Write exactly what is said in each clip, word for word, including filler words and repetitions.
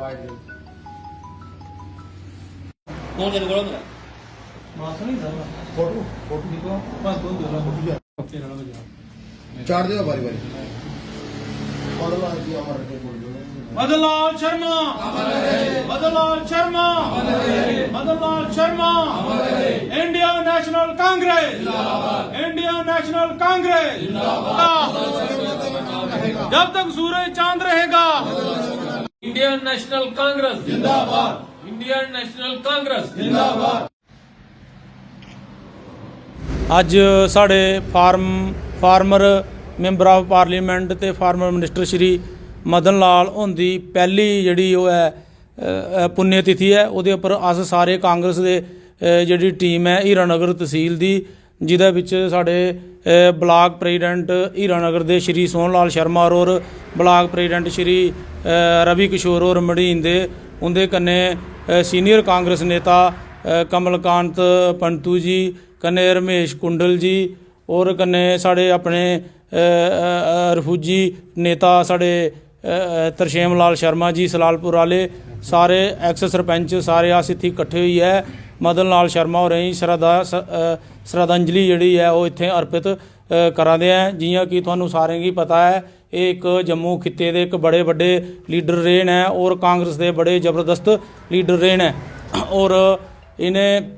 कौन सा बोलो मेरा? मास्क नहीं था। फोटो, फोटो दिखाओ। बस दो दे दो। चार दे बारी बारी। Madan Lal Sharma, Madan Lal Sharma, Madan Lal Sharma, Indian national congress, Indian national congress, जब तक सूरज चांद रहेगा। इंडियन नेशनल कांग्रेस जिंदाबाद। इंडियन नेशनल कांग्रेस जिंदाबाद। अज्ज साढ़े form former member of parliament ते फार्मर मिनिस्टर श्री मदन लाल हुंदी पैह्ली जेह्ड़ी ओह् ऐ, अ, पुण्यतिथि ऐ। ओह्दे उप्पर अस सारे कांग्रेस दे, अ, जेह्ड़ी टीम ऐ हीरानगर तसील दी, जेह्दे बिच साढ़े, अ, ब्लाक प्रेजिडेंट हीरानगर दे श्री सोहन लाल शर्मा होर, होर ब्लाक प्रेजिडेंट श्री, अ, रवि किशोर होर मढ़ीन दे, उं'दे कन्नै, अ, सीनियर कांग्रेस नेता, अ, कमलकांत पंतू जी, कन्नै रमेश कुंडल जी, होर कन्नै साढ़े अपने, अ, अ, अ, रफूजी नेता साढ़े, अ, अ, तरसेम लाल शर्मा जी सलालपुर आह्ले, सारे एक्स सरपंच, सारे अस इत्थै किट्ठे होइयै मदन लाल शर्मा होरें गी श्रद्धा, स-, अ, श्रद्धांजलि जेह्ड़ी ऐ ओह् इत्थै अर्पित, अ, करा दे ऐ। जि'यां कि थुहानू सारें गी पता ऐ, एह् इक जम्मू खित्ते दे इक बड़े बड्डे लीडर रेह् न होर कांग्रेस दे बड़े जबरदस्त लीडर रेह् न। होर इ'नें,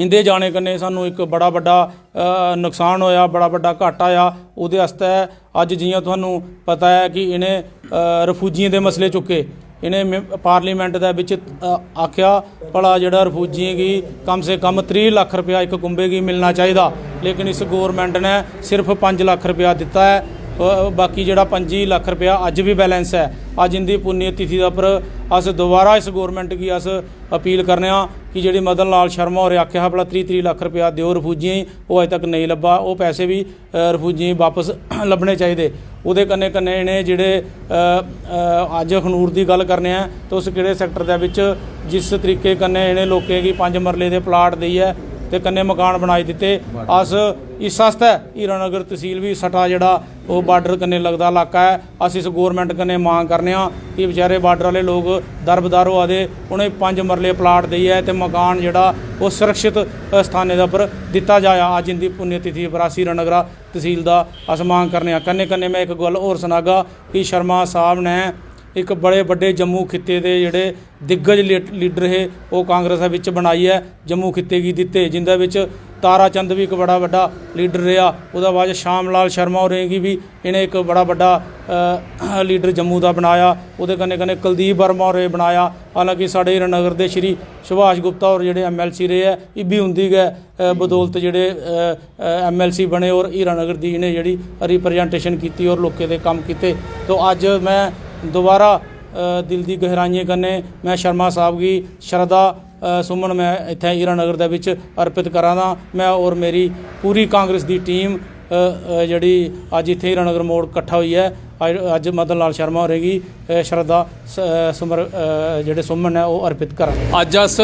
इं'दे जाने कन्नै सानूं इक बड़ा बड्डा, अ, नुकसान होएआ, बड़ा बड्डा घाटा आया। ओह्दे आस्तै अज्ज जि'यां थुहानूं पता ऐ कि इ'नें, अ, रफूजियें दे मसले चुक्के, इ'नें मे-, पार्लियामेंट दे बिच, अ, आखेआ भला जेह्ड़ा रफूजियें गी कम से कम त्रीह् लक्ख रपेआ इक कुंबे गी मिलना चाहिदा, लेकिन इस गौरमेंट ने सिर्फ पंज लक्ख रपेआ दित्ता ऐ। अ, बाकी जेह्ड़ा पंजी लक्ख रपेआ अज्ज बी बैलेंस ऐ। अज्ज इं'दी पुण्य तिथि दे उप्पर अस दोबारा इस गौरमेंट गी अस अपील करने आं कि जेह्ड़ी मदन लाल शर्मा होरें आखेआ हा भला त्रीह् त्रीह् लक्ख रपेआ देओ रफूजियें गी, ओह् अज्ज तक नेईं लब्भा। ओह् पैसे बी, अ, रफूजियें गी बापस लब्भने चाहिदे। ओह्दे कन्नै कन्नै इ'नें जेह्ड़े, अ, अ, अज्ज अखनूर दी गल्ल करने आं, तुस केह्ड़े सैक्टर दे बिच जिस तरीके कन्नै इ'नें लोकें गी पंज मरले दे प्लाट देइयै ते कन्नै मकान बनाई दित्ते। अस इस आस्तै हीरानगर तसील बी सटा जेह्ड़ा ओह् बार्डर कन्नै लगदा इलाका ऐ, अस इस गौरमेंट कन्नै मांग करने आं कि बेचारे बार्डर आह्ले लोक दरबदर होआ दे, उ'नें पंज मरले प्लाट देइयै ते मकान जेह्ड़ा ओह् सुरक्षित स्थानें दे उप्पर दित्ता जाए। अज्ज इं'दी पुण्यतिथि पर अस हीरानगरा तसील दा अस मांग करने आं। कन्नै कन्नै में इक गल्ल होर सनागा कि शर्मा साहब ने इक बड़े बड्डे जम्मू खित्ते दे जेह्ड़े दिग्गज लीड-, लीडर हे, ओह् कांग्रेस दे बिच बनाइयै जम्मू खित्ते गी दित्ते, जिंदे बिच तारा चंद बी इक बड़ा बड्डा लीडर रेहा। ओह्दे बाद च श्याम लाल शर्मा होरें गी बी इ'नें इक बड़ा बड्डा, अ, लीडर जम्मू दा बनाया। ओह्दे कन्नै कन्नै कुलदीप वर्मा होरें बनाया। हालांकि साढ़े हीरानगर दे श्री सुभाष गुप्ता होर जेह्ड़े एम एल सी रेह् ऐ, इब्बी उं'दी गै, अ, बदौलत जेह्ड़े, अ, अ, एम एल सी बने होर हीरानगर दी इ'नें जेह्ड़ी रिप्रजेंटेशन कीती होर लोकें दे कम्म कीते। तो अज्ज में दोबारा, अ, दिल दी गैहराइयें कन्नै में शर्मा साहब गी श्रद्धा, अ, सुमन में इत्थै हीरानगर दे बिच अर्पित करा दा। में होर मेरी पूरी कांग्रेस दी टीम, अ, अ, जेह्ड़ी अज्ज इत्थै हीरानगर मोड़ कट्ठा होइयै अज्ज, अज्ज मदन लाल शर्मा होरें गी, अ, श्रद्धा स-, अ, सुमर, अ, जेह्ड़े सुमन ऐ ओह् अर्पित करा दा। अज्ज अस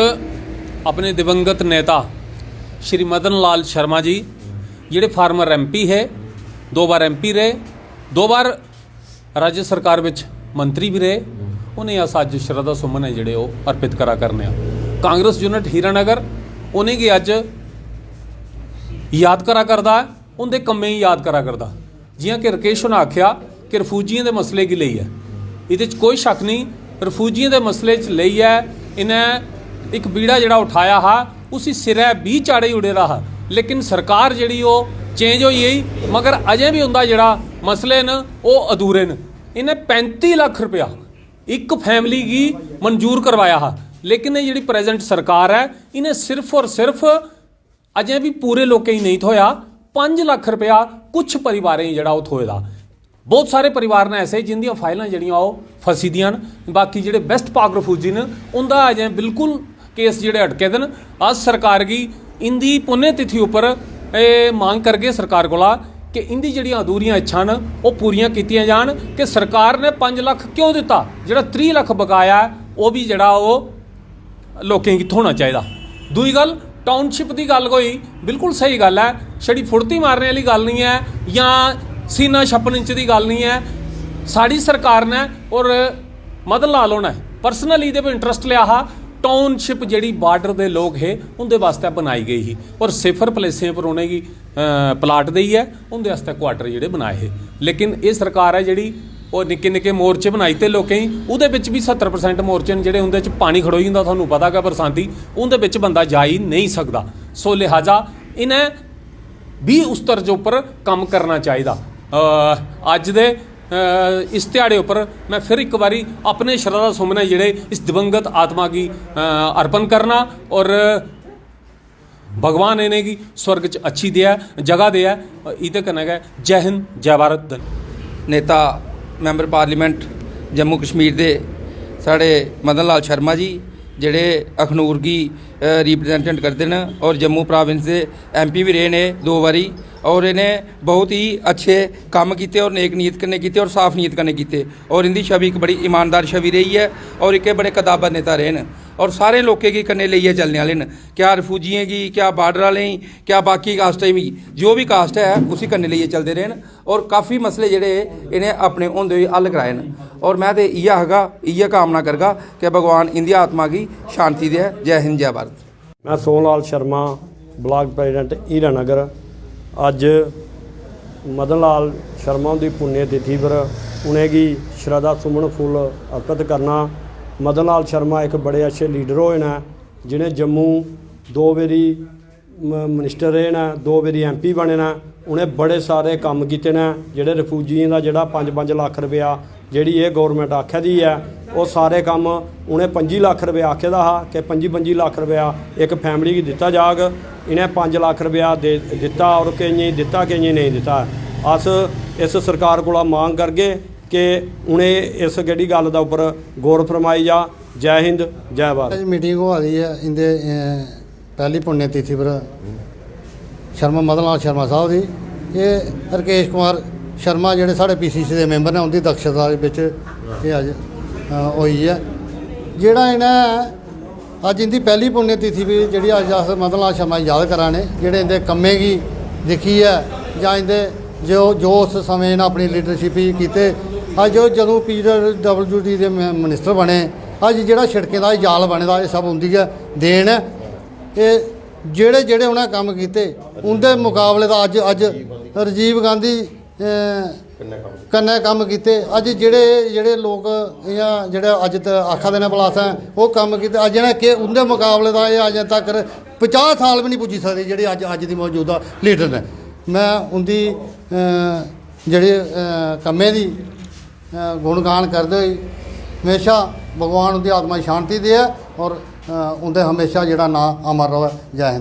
अपने दिवंगत नेता श्री मदन लाल शर्मा जी, जेह्ड़े फार्मर एम पी हे, दो बार एम पी रेह्, दो बार राज्य सरकार बिच मंत्री बी रेह्, उ'नेंगी अस अज्ज श्रद्धा सुमन ऐ जेह्ड़े ओह् अर्पित करा करने आं। कांग्रेस यूनिट हीरानगर उ'नेंगी अज्ज याद करा करदा ऐ, उं'दे कम्में गी याद करा करदा। जि'यां कि राकेश होरें आखेआ कि रफूजियें दे मसले गी लेइयै, एह्दे च कोई शक्क नेईं, रफूजियें दे मसले च लेइयै इ'नें इक बीड़ा जेह्ड़ा उठाया हा, उसी सिरै बी चाढ़ी ओड़े दा हा, लेकिन सरकार जेह्ड़ी ओह् चेंज होई गेई, मगर अजें बी उं'दा जेह्ड़ा मसले न ओह् अधूरे न। इ'नें पैंती लक्ख रपेआ इक फैमिली गी मंजूर करवाया हा, लेकिन एह् जेह्ड़ी प्रैजेंट सरकार ऐ, इ'नें सिर्फ और सिर्फ अजें बी पूरे लोकें गी नेईं थ्होया। पंज लक्ख रपेआ कुछ परिवारें गी जेह्ड़ा ओह् थ्होए दा। बहुत सारे परिवार न ऐसे जिंदियां फाइलां जेह्ड़ियां ओह् फसी दियां न। बाकी जेह्ड़े वेस्ट पाक रफूजी न, उं'दा अजें बिल्कुल केस जेह्ड़े अटके दे न। अस सरकार गी इं'दी पुण्यतिथि उप्पर एह् मांग करगे सरकार कोला कि इं'दी जेह्ड़ियां अधूरियां इच्छां न, ओह् पूरियां कीतियां जान कि सरकार ने पंज लक्ख क्यों दित्ता, जेह्ड़ा त्रीह् लक्ख बकाया ऐ, ओह् बी जेह्ड़ा ओह् लोकें गी थ्होना चाहिदा। दूई गल्ल, टाउनशिप दी गल्ल कोई बिल्कुल स्हेई गल्ल ऐ, छड़ी फुड़ती मारने आह्ली गल्ल निं ऐ जां सीना छप्पने च दी गल्ल निं ऐ। साढ़ी सरकार ने और मदन लाल होना ऐ, पर्सनली एह्दे पर इंटरस्ट लेआ हा। टाउनशिप जेह्ड़ी बार्डर दे लोक हे, उं'दे बास्तै बनाई गई ही, और सेफर प्लेसें पर उ'नेंगी प्लाट देइयै उं'दे आस्तै क्वार्टर जेह्ड़े बनाए हे। लेकिन एह् सरकार ऐ जेह्ड़ी, ओह् निक्के निक्के मोर्चे बनाई दित्ते लोकें गी, ओह्दे बिच बी सत्तर परसेंट मोर्चे न जेह्ड़े, उं'दे च पानी खड़ोई जंदा, थुहानू पता गै बरसांती, उं'दे बिच बंदा जाई नेईं सकदा। सो लिहाजा इ'नें बी उस तर्ज उप्पर कम्म करना चाहिदा। अ, अज्ज दे अ, इस ध्याड़े उप्पर में फिर इक बारी अपने श्रद्धा सुमन जेह्ड़े इस दिवंगत आत्मा गी, अ, अर्पण करना, और भगवान इ'नेंगी स्वर्ग च अच्छी देऐ, जगह देऐ। एह्दे कन्नै गै जय हिंद, जय भारत, धन्यवाद। नेता, मैंबर पार्लियामेंट जम्मू कश्मीर दे साढ़े मदन लाल शर्मा जी, जेह्ड़े अखनूर गी रिप्रजेंटेट करदे न और जम्मू प्रोविंस दे एमपी बी रेह् न एह् दो बारी। और इ'नें बहुत ही अच्छे कम्म कीते और नेक नीयत कन्नै कीते और साफ नीयत कन्नै कीते। और इं'दी छवि इक बड़ी ईमानदार छवि रेही ऐ और इक एह् बड़े कद्दावर नेता रेह् न और सारे लोकें गी कन्नै लेइयै चलने आह्ले न, क्या रिफ्यूजियें गी, क्या बार्डर आह्लें गी, क्या बाकी कास्टें गी, जो बी कास्ट ऐ उसी कन्नै लेइयै चलदे रेह् न। और काफ़ी मसले जेह्ड़े इ'नें अपने होंदे होई हल कराए न। और में ते इ'यै आखगा, इ'यै कामना करगा कि भगवान इं'दी आत्मा गी शांति देऐ। जय हिंद, जय भारत। में सोहन लाल शर्मा, ब्लाक प्रेजिडेंट हीरानगर। अज्ज मदन लाल शर्मा हुंदी पुण्य तिथि पर उ'नेंगी श्रद्धा सुमन फुल्ल अर्पित करना। मदन लाल शर्मा इक बड़े अच्छे लीडर होए न, जि'नें जम्मू दो बारी म- मिनिस्टर रेह् न, दो बारी एमपी बने न। उ'नें बड़े सारे कम्म कीते न। जेह्ड़े रिफ्यूजियें दा जेह्ड़ा पंज पंज लक्ख रपेआ, जेह्ड़ी एह् गौरमेंट आखै दी ऐ, ओह् सारे कम्म उ'नें पंजी लक्ख रपेआ आखे दा हा कि पंजी पंजी लक्ख रपेआ इक फैमिली गी दित्ता जाग। इ'नें पंज लक्ख रपेआ दे दित्ता और केइयें गी दित्ता, केइयें गी नेईं दित्ता। अस इस सरकार कोला मांग करगे कि उ'नें इस जेह्ड़ी गल्ल दा उप्पर गौर फरमाई जा। जय हिंद, जय भारत। अज्ज मीटिंग होआ दी ऐ इं'दे, अ, पैह्ली पुण्यतिथि पर शर्मा, मदन लाल शर्मा साहब दी। एह् रकेश कुमार शर्मा जेह्ड़े साढ़े पीसीसी दे मैंबर न, उं'दी दक्षता दे बिच एह् अज्ज, अ, होई ऐ। जेह्ड़ा इ'नें अज्ज इं'दी पैह्ली पुण्यतिथि बी जेह्ड़ी अज्ज अस मदन लाल शर्मा गी याद करा ने, जेह्ड़े इं'दे कम्में गी दिक्खियै जां इं'दे जो, जो उस समें इ'नें अपनी लीडरशिप गी कीते, अज्ज ओह् जदूं पीडब्ल्यूडी दे म- मिनिस्टर बने, अज्ज जेह्ड़ा शिड़कें दा जाल बने दा, एह् सब उं'दी गै देन ऐ। एह् जेह्ड़े जेह्ड़े उ'नें कम्म कीते, उं'दे मुकाबले दा अज्ज, अज्ज राजीव गांधी, अ, कन्नै कम्म कीते। अज्ज जेह्ड़े जेह्ड़े लोक इ'यां जेह्ड़े अज्ज त- आखा दे न भला असें ओह् कम्म कीते, अज्ज इ'नें केह्, उं'दे मुकाबले दा एह् अजें तक पंजाह् साल बी निं पुज्जी सकदे जेह्ड़े अज्ज, अज्ज दी मौजूदा लीडर न। में उं'दी, अ, जेह्ड़े, अ, कम्में दी, अ, गुणगान करदे होई म्हेशा भगवान उं'दी आत्मा गी शांति देऐ और, अ, उं'दे म्हेशा जेह्ड़ा नांऽ अमर र'वै। जै हिंद।